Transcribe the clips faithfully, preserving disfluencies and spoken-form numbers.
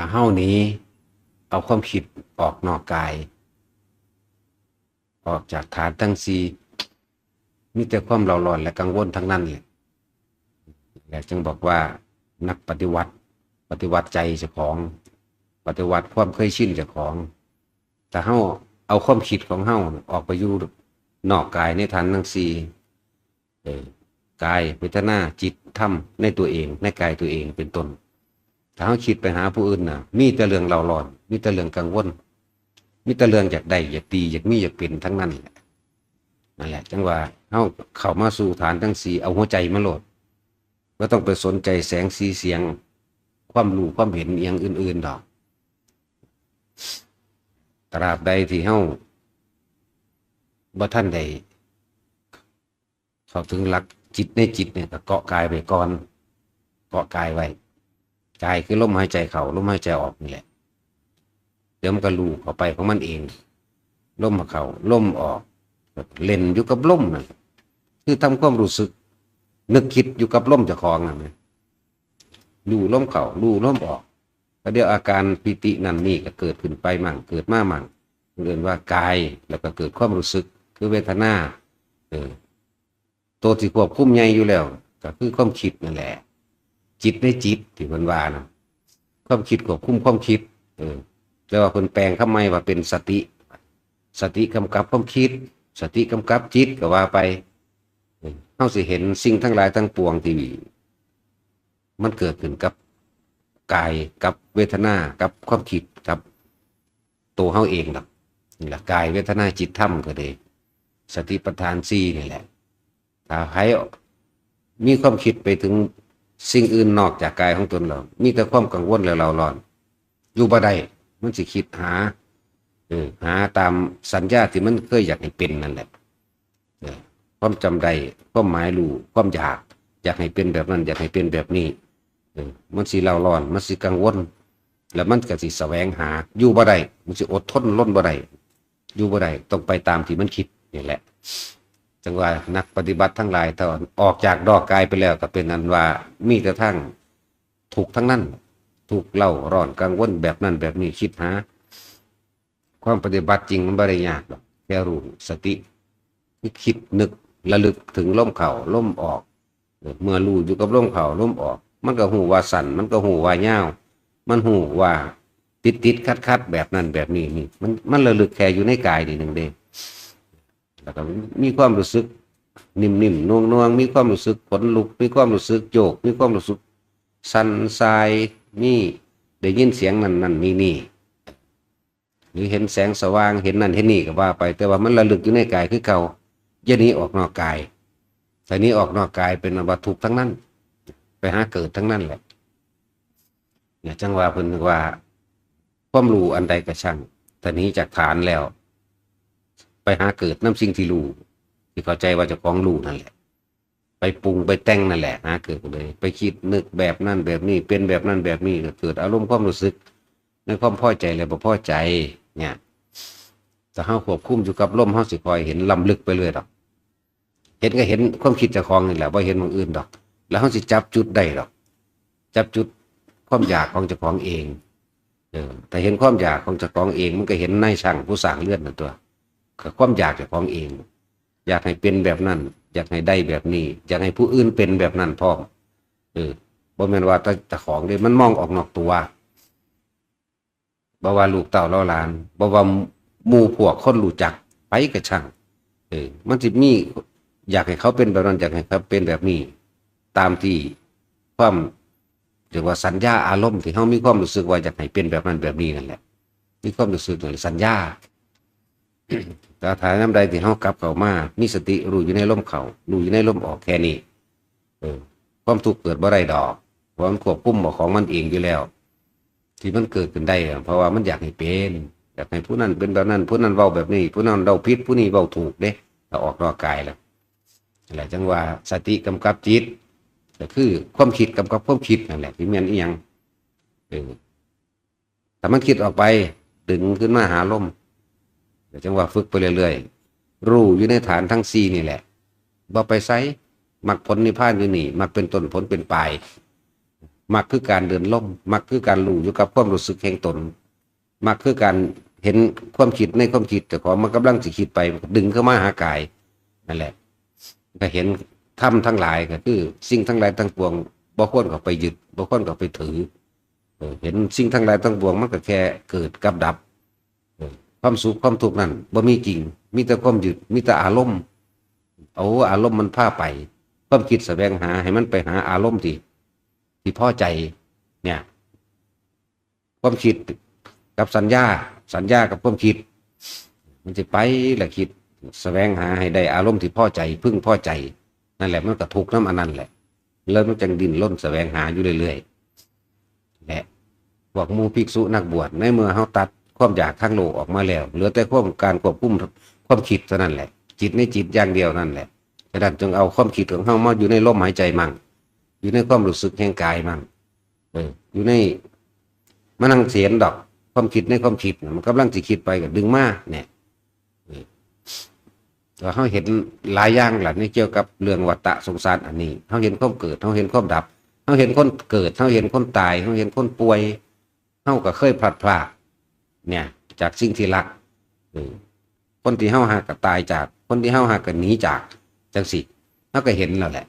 ถ้าเฮาหนีเอาความคิดออกนอกกาย ออกจากฐานทั้งสี่ มีแต่ความเร่าร้อนและกังวลทั้งนั้นแหละ และจึงบอกว่านักปฏิวัติ ปฏิวัติใจเจ้าของ ปฏิวัติความเคยชินเจ้าของ ถ้าเฮาเอาความคิดของเฮาออกไปอยู่นอกกายในฐานทั้งสี่ เออ กาย เวทนา จิต ธรรม ในตัวเอง ในกายตัวเองเป็นต้น ถ้าเฮาคิดไปหาผู้อื่นน่ะ มีแต่เรื่องเร่าร้อน มีแต่เรื่องกังวล มีแต่เรื่องอยากได้ อยากดี อยากมี อยากเป็นทั้งนั้นแหละ นั่นแหละ จังว่าเฮาเข้ามาสู่ฐานทั้งสี่ เอาหัวใจมาโลด บ่ต้องไปสนใจแสงสีเสียง ความรู้ความเห็นอหย่างอื่นๆดอก ตราบใดที่เฮาบ่ทันได้เข้าถึงหลักจิตในจิตเนี่ย ก็เกาะกายไว้ก่อน เกาะกายไว้ กายคือลมหายใจเข้า ลมหายใจออกนี่แหละ เดี๋ยวมันก็รู้เข้าไปของมันเอง ลมเข้า ลมออก เล่นอยู่กับลมนั่นแหละ คือทำความรู้สึก นึกคิดอยู่กับลมเจ้าของนั่นนะ รู้ลมเข้า รู้ลมออก แล้วเดี๋ยวอาการปีตินั่นนี่ก็เกิดขึ้นไปมั่ง เกิดมามั่ง เรียกว่ากาย แล้วก็เกิดความรู้สึก คือเวทนา เออ ตัวที่ควบคุมใหญ่อยู่แล้ว ก็คือความคิดนั่นแหละ จิตในจิตที่เพิ่นว่านะ ความคิดควบคุมความคิด เออ แต่ว่าเพิ่นแปลงคำใหม่ว่าเป็นสติ สติกำกับความคิด สติกำกับจิตก็ว่าไป เออ เฮาสิเห็นสิ่งทั้งหลายทั้งปวงที่มันเกิดขึ้นกับกาย กับเวทนา กับความคิด กับตัวเฮาเองดอก นี่ล่ะ กาย เวทนา จิต ธรรมก็ดี สติปัฏฐานสี่นี่แหละ ถ้าไผมีความคิดไปถึงสิ่งอื่นนอกจากกายของตนแล้ว มีแต่ความกังวลและเร่าร้อน อยู่บ่ได้ มันสิคิดหา เออ หาตามสัญญาที่มันเคยอยากให้เป็นนั่นแหละ เออ ความจำได้ ความหมายรู้ ความอยาก อยากให้เป็นแบบนั้น อยากให้เป็นแบบนี้ เออ มันสิเร่าร้อน มันสิกังวล แล้วมันก็สิแสวงหา อยู่บ่ได้ มันสิอดทนรนบ่ได้ อยู่บ่ได้ ต้องไปตามที่มันคิดนี่แหละ จังว่านักปฏิบัติทั้งหลาย ถ้าออกจากนอกกายไปแล้ว ก็เป็นอันว่ามีแต่ทางทุกข์ทั้งนั้น ทุกข์เร่าร้อนกังวลแบบนั้นแบบนี้ คิดหา ความปฏิบัติจริงมันบ่ได้ยากดอก แค่รู้สติ คือคิดนึกระลึกถึงลมเข้าลมออก เออ เมื่อรู้อยู่กับลมเข้าลมออก มันก็ฮู้ว่าสั้น มันก็ฮู้ว่ายาว มันฮู้ว่าติดติดขัดขัดแบบนั้นแบบนี้นี่ มัน มันระลึกแค่อยู่ในกายนี่หนึ่งเด้ แล้วก็มีความรู้สึกนิ่มๆ น่วงๆ มีความรู้สึกขนลุก มีความรู้สึกโยก มีความรู้สึกสั่นสาย มีได้ยินเสียงนั่นนั่นนี่นี่ หรือเห็นแสงสว่าง เห็นนั่นเห็นนี่ก็ว่าไป แต่ว่ามันระลึกอยู่ในกายคือเก่า อย่าหนีออกนอกกาย ถ้าหนีออกนอกกายเป็นอันว่าทุกข์ทั้งนั้น ไปหาเกิดทั้งนั้นแหละ เนี่ย จังว่าเพิ่นว่า ความรู้อันใดก็ช่าง ถ้าหนีจากฐานแล้ว ไปหาเกิดนำสิ่งที่รู้ ที่เข้าใจว่าเจ้าของรู้นั่นแหละ ไปปรุงไปแต่งนั่นแหละ หาเกิดเลย ไปคิดนึกแบบนั้นแบบนี้ เป็นแบบนั้นแบบนี้ ก็เกิดอารมณ์ความรู้สึก ในความพอใจและบ่พอใจ เนี่ย ถ้าเฮาควบคุมอยู่กับลม เฮาสิค่อยเห็นล้ำลึกไปเรื่อยดอก เห็นก็เห็นความคิดเจ้าของนี่แหละ บ่เห็นหม่องอื่นดอก แล้วเฮาสิจับจุดได้ดอก จับจุดความอยากของเจ้าของเอง เออ ถ้าเห็นความอยากของเจ้าของเอง มันก็เห็นนายช่างผู้สร้างเรือนนั่นตั๊ว ก็ความอยากเจ้าของเอง อยากให้เป็นแบบนั้น อยากให้ได้แบบนี้ อยากให้ผู้อื่นเป็นแบบนั้นพร้อม เออ บ่แม่นว่าแต่เจ้าของเด้ มันมองออกนอกตัว บ่ว่าลูกเต้าเหล่าหลาน บ่ว่าหมู่พวกคนรู้จัก ไผก็ช่าง เออ มันสิมี อยากให้เขาเป็นแบบนั้น อยากให้เขาเป็นแบบนี้ ตามที่ความ เรียกว่าสัญญาอารมณ์ที่เฮามีความรู้สึกว่าอยากให้เป็นแบบนั้นแบบนี้นั่นแหละ มีความรู้สึกนั่นแหละสัญญา แต่ถ้ายามใดที่เฮากลับเข้ามา มีสติรู้อยู่ในลมเข้า รู้อยู่ในลมออกแค่นี้ เออ ความทุกข์เกิดบ่ได้ดอก เพราะมันควบคุมเอาของมันเองอยู่แล้ว ที่มันเกิดขึ้นได้อะ เพราะว่ามันอยากให้เป็น อยากให้ผู้นั้นเป็นแบบนั้น ผู้นั้นเว้าแบบนี้ ผู้นั้นเว้าผิด ผู้นี้เว้าถูกเด้ ถ้าออกนอกกายแล้ว นั่นแหละจังว่าสติกำกับจิต ก็คือความคิดกำกับความคิดนั่นแหละ ที่แม่นอีหยัง เออ ถ้ามันคิดออกไป ดึงขึ้นมาหาลม ก็จังว่าฝึกไปเรื่อยๆ รู้อยู่ในฐานทั้งสี่นี่แหละ บ่ไปไส มรรคผลนิพพานอยู่นี่ มรรคเป็นต้น ผลเป็นปลาย มักคือการเดินลม มักคือการรู้อยู่กับความรู้สึกแห่งตน มักคือการเห็นความคิดในความคิดเจ้าของมันกำลังสิคิดไป ดึงเข้ามาหากาย นั่นแหละ ก็เห็นธรรมทั้งหลายก็คือสิ่งทั้งหลายทั้งปวงบ่ควรเข้าไปยึด บ่ควรเข้าไปถือ เออ เห็นสิ่งทั้งหลายทั้งปวงมันก็แค่เกิดกับดับ เออ ความสุขความทุกข์นั่นบ่มีจริง มีแต่ความยึด มีแต่อารมณ์ เอาอารมณ์มันพาไป ความคิดแสวงหาให้มันไปหาอารมณ์ที่ ที่พอใจ เนี่ย ความคิดกับสัญญา สัญญากับความคิด มันจะไปละคิด แสวงหาให้ได้อารมณ์ที่พอใจ พึงพอใจ นั่นแหละมันก็ทุกข์นำอันนั้นแหละ แล้วมันจังดิ้นรนแสวงหาอยู่เรื่อยๆ และพวกหมู่ภิกษุนักบวช ในเมื่อเฮาตัดความอยากทางโลกออกมาแล้ว เหลือแต่ความการควบคุมความคิดเท่านั้นแหละ จิตในจิตอย่างเดียวนั่นแหละ ฉะนั้นจงเอาความคิดของเฮามาอยู่ในลมหายใจมั่ง อยู่ในความรู้สึกแห่งกายมั่ง เออ อยู่ใน มานั่งเสียนดอก ความคิดในความคิดน่ะ มันกำลังสิคิดไปก็ดึงมาเนี่ย เออ ก็เฮาเห็นหลายอย่างล่ะ ในเกี่ยวกับเรื่องวัฏฏะสงสารอันนี้ เฮาเห็นความเกิด เฮาเห็นความดับ เฮาเห็นคนเกิด เฮาเห็นคนตาย เฮาเห็นคนป่วย เฮาก็เคยพลัดพราก เนี่ย จากสิ่งที่รัก เออ คนที่เฮาฮักก็ตายจาก คนที่เฮาฮักก็หนีจาก จังซี้ เฮาก็เห็นแล้วแหละ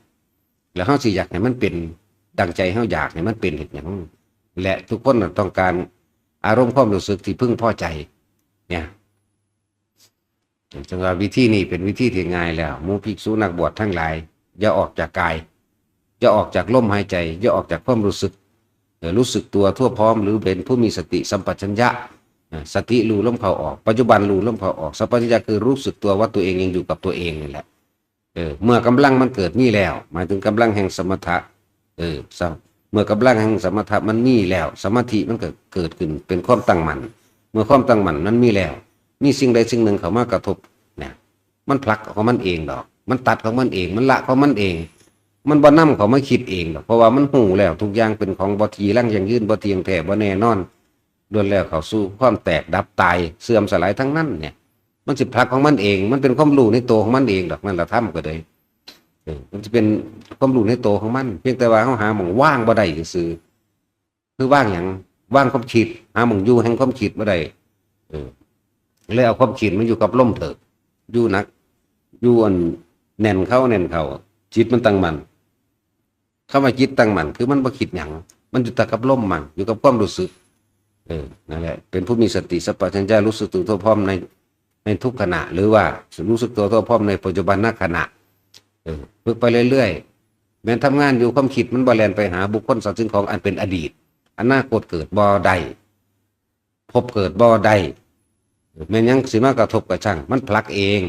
แล้วเฮาสิอยากให้มันเป็นดังใจเฮาอยากให้มันเป็นเฮ็ดหยัง และทุกคนน่ะต้องการอารมณ์ความรู้สึกที่พึงพอใจ เนี่ย จังว่าวิธีนี้เป็นวิธีที่ง่ายแล้ว หมู่ภิกษุนักบวชทั้งหลาย อย่าออกจากกาย อย่าออกจากลมหายใจ อย่าออกจากความรู้สึก เออ รู้สึกตัวทั่วพร้อม หรือเป็นผู้มีสติสัมปชัญญะ อ่า สติรู้ลมเข้าออก ปัจจุบันรู้ลมเข้าออก สัมปชัญญะคือรู้สึกตัวว่าตัวเองยังอยู่กับตัวเองนี่แหละ เออ เมื่อกำลังมันเกิดมีแล้ว หมายถึงกำลังแห่งสมถะ เออ สม- เมื่อกำลังแห่งสมถะมันมีแล้ว สมาธิมันก็เกิดขึ้นเป็นความตั้งมั่น เมื่อความตั้งมั่นมันมีแล้ว มีสิ่งใดสิ่งหนึ่งเข้ามากระทบเนี่ย มันผลักออกของมันเองดอก มันตัดของมันเอง มันละของมันเอง มันบ่นำเข้ามาคิดเองดอก เพราะว่ามันฮู้แล้วทุกอย่างเป็นของบ่จีรังยั่งยืน บ่เที่ยงแท้ บ่แน่นอน ล้วนแล้วเข้าสู่ความแตกดับตายเสื่อมสลายทั้งนั้นเนี่ย มันสิผลักของมันเอง มันเป็นความรู้ในตัวของมันเองดอก นั่นละธรรมก็เลย เออ มันจะเป็นความรู้ในตัวของมัน เพียงแต่ว่าเฮาหาหม่องวางบ่ได้ซื่อๆ คือวางหยัง วางความคิด หาหม่องอยู่แห่งความคิดบ่ได้ เออ เลยเอาความคิดมันอยู่กับลมเถอะ อยู่หนัก อยู่อันแน่นเข้าแน่นเข้า จิตมันตั้งมั่น คำว่าจิตตั้งมั่น คือมันบ่คิดหยัง มันอยู่แต่กับลมมั่ง อยู่กับความรู้สึก เออ นั่นแหละ เป็นผู้มีสติสัมปชัญญะ รู้สึกตัวทั่วพร้อมใน ในทุกขณะ หรือว่ารู้สึกตัวทั่วพร้อมในปัจจุบันขณะ เออ ฝึกไปเรื่อยๆ แม้นทำงานอยู่ ความคิดมันบ่แล่นไปหาบุคคล สัตว์สิ่งของอันเป็นอดีต อนาคตเกิดบ่ได้ ภพเกิดบ่ได้ แม่นหยังสิมากระทบกระทั่ง มันผลักเอง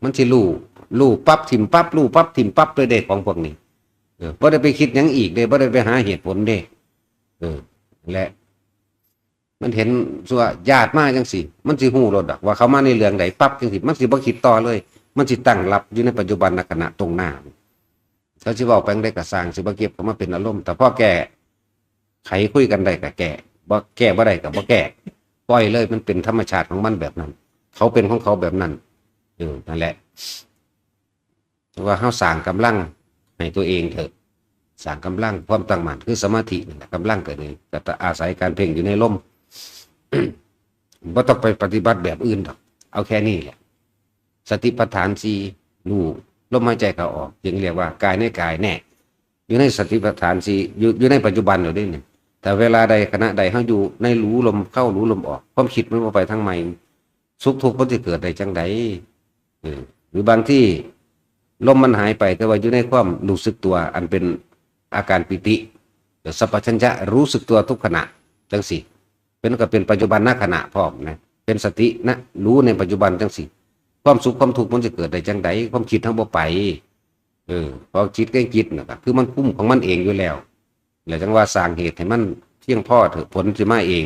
มันสิรู้ รู้ปั๊บถิ่มปั๊บ รู้ปั๊บถิ่มปั๊บเลยเด้ ของพวกนี้ เออ บ่ได้ไปคิดหยังอีกเด้ บ่ได้ไปหาเหตุผลเด้ เออ และ มันเห็นซั่วญาติมาจังซี่ มันสิฮู้โลดดอกว่าเขามาในเรื่องใดปั๊บจังซี่ มันสิบ่คิดต่อเลย มันสิตั้งรับอยู่ในปัจจุบันขณะตรงหน้า เขาสิเว้าไปจั่งใดก็ซ่าง สิบ่เก็บเข้ามาเป็นอารมณ์ แต่พอแก้ไขคุยกันได้ก็แก้ บ่แก้บ่ได้ก็บ่แก้ ปล่อยเลย มันเป็นธรรมชาติของมันแบบนั้น เขาเป็นของเขาแบบนั้น เออ นั่นแหละ ว่าเฮาสร้างกำลังให้ตัวเองเถอะ สร้างกำลังความตั้งมั่น คือสมาธินั่นแหละ กำลังเกิดนี่ก็อาศัยการเพ่งอยู่ในลม บ่ต้องไปปฏิบัติแบบอื่นดอก เอาแค่นี้แหละ สติปัฏฐานสี่ รู้ลมหายใจเข้าออก จึงเรียกว่ากายในกายแน่ อยู่ในสติปัฏฐานสี่ อยู่ อยู่ในปัจจุบันอยู่เด้นี่ แต่เวลาใดขณะใดเฮาอยู่ในรู้ลมเข้ารู้ลมออก ความคิดมันบ่ไปทางใหม่ สุขทุกข์มันสิเกิดได้จั่งใด เออ หรือบางทีลมมันหายไป แต่ว่าอยู่ในความรู้สึกตัวอันเป็นอาการปีติ หรือสัมปชัญญะรู้สึกตัวทุกขณะ จังซี้ เป็นก็เป็นปัจจุบันขณะพร้อมนะ เป็นสตินะ รู้ในปัจจุบันจังซี้ ความสุขความทุกข์มันสิเกิดได้จั่งใด ความคิดเฮาบ่ไป เออ เพราะจิตก็จิตน่ะ คือมันคุมของมันเองอยู่แล้ว แล้วจั่งว่าสร้างเหตุให้มันเพียงพอเถอะ ผลสิมาเอง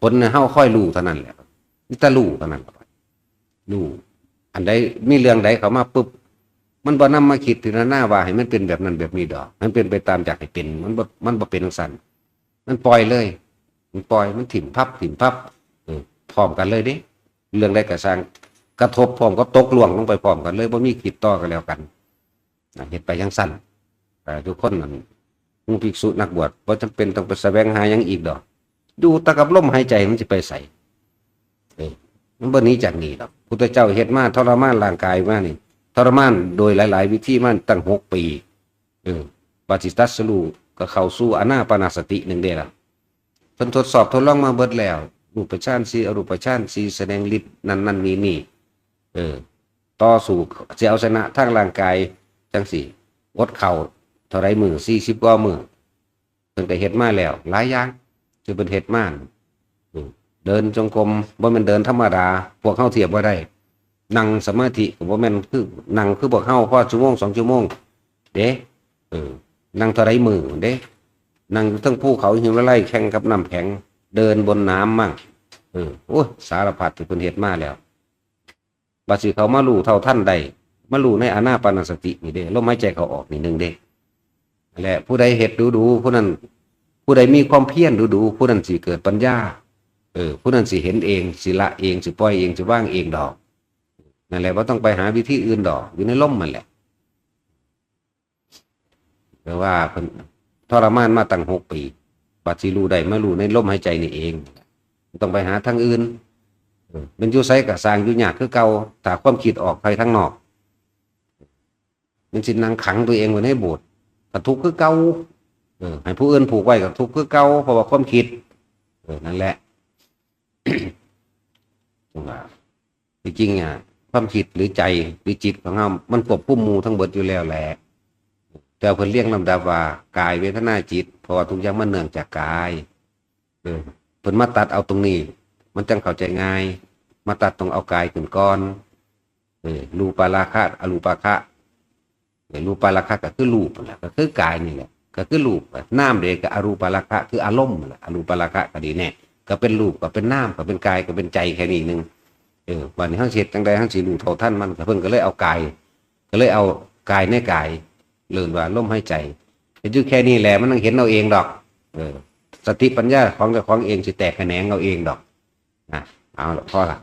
ผลน่ะเฮาคอยรู้เท่านั้นแหละ มีแต่รู้เท่านั้น รู้ อันใดมีเรื่องใดเข้ามาปุ๊บ มันบ่นำมาคิดพิจารณาว่าให้มันเป็นแบบนั้นแบบนี้ดอก มันเป็นไปตามอยากให้เป็น มันบ่ มันบ่เป็นจั่งซั้น มันปล่อยเลย มันปล่อย มันถิ่มปั๊บ ถิ่มปั๊บ เออ พร้อมกันเลยเด้ เรื่องใดก็ซ่าง กระทบพร้อมกับตกล่วงลงไปพร้อมกันเลย บ่มีคิดต่อกันแล้วกัน อ่ะ เฮ็ดไปจั่งซั้น อ่า ทุกคนนั่น หมู่ภิกษุนักบวช บ่จำเป็นต้องไปแสวงหาหยังอีกดอก อยู่แต่กับลมหายใจ มันสิไปไส เออ มันบ่หนีจากนี่ดอก พุทธเจ้าเฮ็ดมา ทรมานร่างกายมานี่ ทรมานโดยหลายๆวิธีมาตั้งหกปี เออ บัดสิตรัสรู้ก็เข้าสู่อานาปานสติหนึ่งเด้ล่ะ เพิ่นทดสอบทดลองมาเบิดแล้ว รูปฌานสี่ อรูปฌานสี่ แสดงฤทธิ์นั่นนั่นนี่นี่ เออ ต่อสู้สิเอาชนะทางร่างกายจังซี่ อดข้าวเท่าใดมื้อ สี่สิบกว่ามื้อ เพิ่นก็เฮ็ดมาแล้ว หลายอย่างที่เพิ่นเฮ็ดมา อืม เดินจงกรม บ่แม่นเดินธรรมดา พวกเฮาเทียบบ่ได้ นั่งสมาธิก็บ่แม่นคือ นั่งคือพวกเฮาพอชั่วโมงสองชั่วโมง เด้ เออ นั่งเท่าใดมื้อเด้ นั่งอยู่เทิงภูเขาหิมาลัยแข่งกับน้ำแข็ง เดินบนน้ำมั่ง เออ โอ้ย สารพัดที่เพิ่นเฮ็ดมาแล้ว บัดสิเข้ามารู้เท่าทันได้ มารู้ในอานาปานสตินี่เด้ ลมหายใจเข้าออกนี่หนึ่งเด้ และผู้ใดเฮ็ดดูๆ ผู้นั้น ผู้ใดมีความเพียรดูๆ ผู้นั้นสิเกิดปัญญา เออ ผู้นั้นสิเห็นเอง สิละเอง สิปล่อยเอง สิวางเองดอก นั่นแหละ บ่ต้องไปหาวิธีอื่นดอก อยู่ในลมนั่นแหละ แต่ว่าเพิ่นทรมานมาตั้งหกปี บัดสิรู้ได้มารู้ในลมหายใจนี่เอง บ่ต้องไปหาทางอื่น เออ มันอยู่ไสก็สร้างอยู่ยากคือเก่า ถ้าความคิดออกไปทางนอก มันสินั่งขังตัวเองไว้ในโบสถ์ ก็ทุกข์คือเก่า เออ ให้ผู้อื่นผูกไว้ก็ทุกข์คือเก่า เพราะว่าความคิด เออ นั่นแหละ จังว่า ที่จริงอ่ะ ความคิดหรือใจหรือจิตของเฮา มันควบคุมหมู่ทั้งเบิดอยู่แล้วแหละ แต่เพิ่นเรียงลำดับว่า กาย เวทนา จิต เพราะว่าทุกอย่างมันเนื่องจากกาย เออ เพิ่นมาตัดเอาตรงนี้ มันจังเข้าใจง่าย มาตัดตรงเอากายขึ้นก่อน เออ รูปาราคะ อรูปาคะ เออ รูปาราคะก็คือรูปนั่นแหละ ก็คือกายนี่แหละ ก็คือรูป นามเด้ก็อรูปาราคะ คืออารมณ์นั่นแหละ อรูปาราคะก็ดีแน่ ก็เป็นรูป ก็เป็นนาม ก็เป็นกาย ก็เป็นใจแค่นี้หนึ่ง เออ บัดนี้เฮาสิเฮ็ดจั่งใด เฮาสิรู้เท่าทันมัน ก็เพิ่นก็เลยเอากาย ก็เลยเอากายในกาย เอิ้นว่าลมหายใจ เฮ็ดอยู่แค่นี้แหละ มันต้องเห็นเอาเองดอก เออ สติปัญญาของเจ้าของเองสิแตกแขนงเอาเองดอก นะ เอาละ พอละ